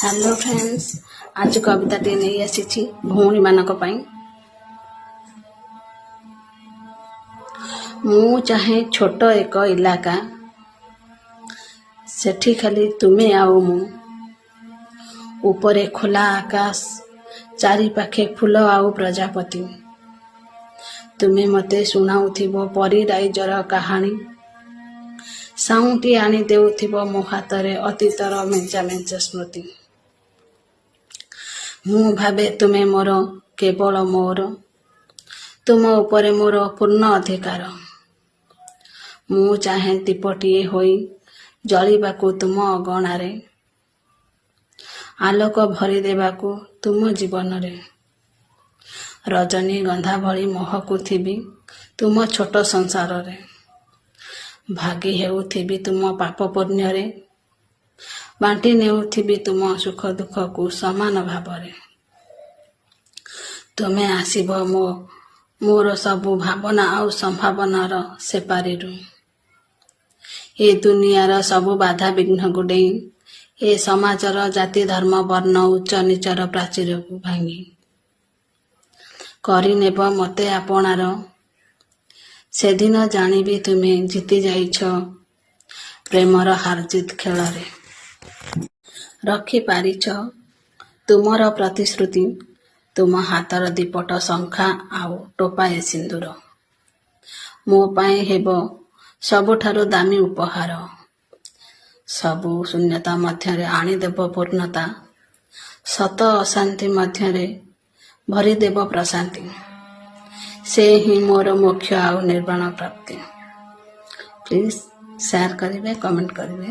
Hello friends, ଆଜି କବିତାଟିଏ ନେଇ ଆସିଛି ଭଉଣୀମାନଙ୍କ ପାଇଁ। ମୁଁ ଚାହେଁ ଛୋଟ ଏକ ଇଲାକା, ସେଠି ଖାଲି ତୁମେ ଆଉ ମୁଁ। ଉପରେ ଖୋଲା ଆକାଶ, ଚାରିପାଖେ ଫୁଲ ଆଉ ପ୍ରଜାପତି। ତୁମେ ମୋତେ ଶୁଣାଉଥିବ ପରୀ ରାଇଜର କାହାଣୀ, ସାଉଁଟି ଆଣି ଦେଉଥିବ ମୋ ହାତରେ ଅତୀତର ମେଞ୍ଚା ମେଞ୍ଚା ସ୍ମୃତି। ମୁଁ ଭାବେ ତୁମେ ମୋର, କେବଳ ମୋର, ତୁମ ଉପରେ ମୋର ପୂର୍ଣ୍ଣ ଅଧିକାର। ମୁଁ ଚାହେଁ ଦୀପଟିଏ ହୋଇ ଜଳିବାକୁ ତୁମ ଅଗଣାରେ, ଆଲୋକ ଭରିଦେବାକୁ ତୁମ ଜୀବନରେ। ରଜନୀଗନ୍ଧା ଭଳି ମହକୁଥିବି ତୁମ ଛୋଟ ସଂସାରରେ, ଭାଗି ହେଉଥିବି ତୁମ ପାପ ପୁଣ୍ୟରେ, ବାଣ୍ଟି ନେଉଥିବି ତୁମ ସୁଖ ଦୁଃଖକୁ ସମାନ ଭାବରେ। ତୁମେ ଆସିବ ମୋର ସବୁ ଭାବନା ଆଉ ସମ୍ଭାବନାର ସେପାରିରୁ, ଏ ଦୁନିଆର ସବୁ ବାଧାବିଘ୍ନକୁ ଡେଇଁ, ଏ ସମାଜର ଜାତି ଧର୍ମ ବର୍ଣ୍ଣ ଉଚ୍ଚ ନୀଚର ପ୍ରାଚୀରକୁ ଭାଙ୍ଗି କରିନେବ ମୋତେ ଆପଣାର। ସେଦିନ ଜାଣିବି ତୁମେ ଜିତି ଯାଇଛ ପ୍ରେମର ହାରଜିତ୍ ଖେଳରେ। ରଖିପାରିଛ ତୁମର ପ୍ରତିଶ୍ରୁତି, ତୁମ ହାତର ଦିପଟ ଶଙ୍ଖା ଆଉ ଟୋପାଏ ସିନ୍ଦୂର ମୋ ପାଇଁ ହେବ ସବୁଠାରୁ ଦାମୀ ଉପହାର। ସବୁ ଶୂନ୍ୟତା ମଧ୍ୟରେ ଆଣିଦେବ ପୂର୍ଣ୍ଣତା, ଶତ ଅଶାନ୍ତି ମଧ୍ୟରେ ଭରିଦେବ ପ୍ରଶାନ୍ତି। ସେ ହିଁ ମୋର ମୋକ୍ଷ ଆଉ ନିର୍ବାଣ ପ୍ରାପ୍ତି। ପ୍ଲିଜ୍ ସେୟାର କରିବେ, କମେଣ୍ଟ କରିବେ।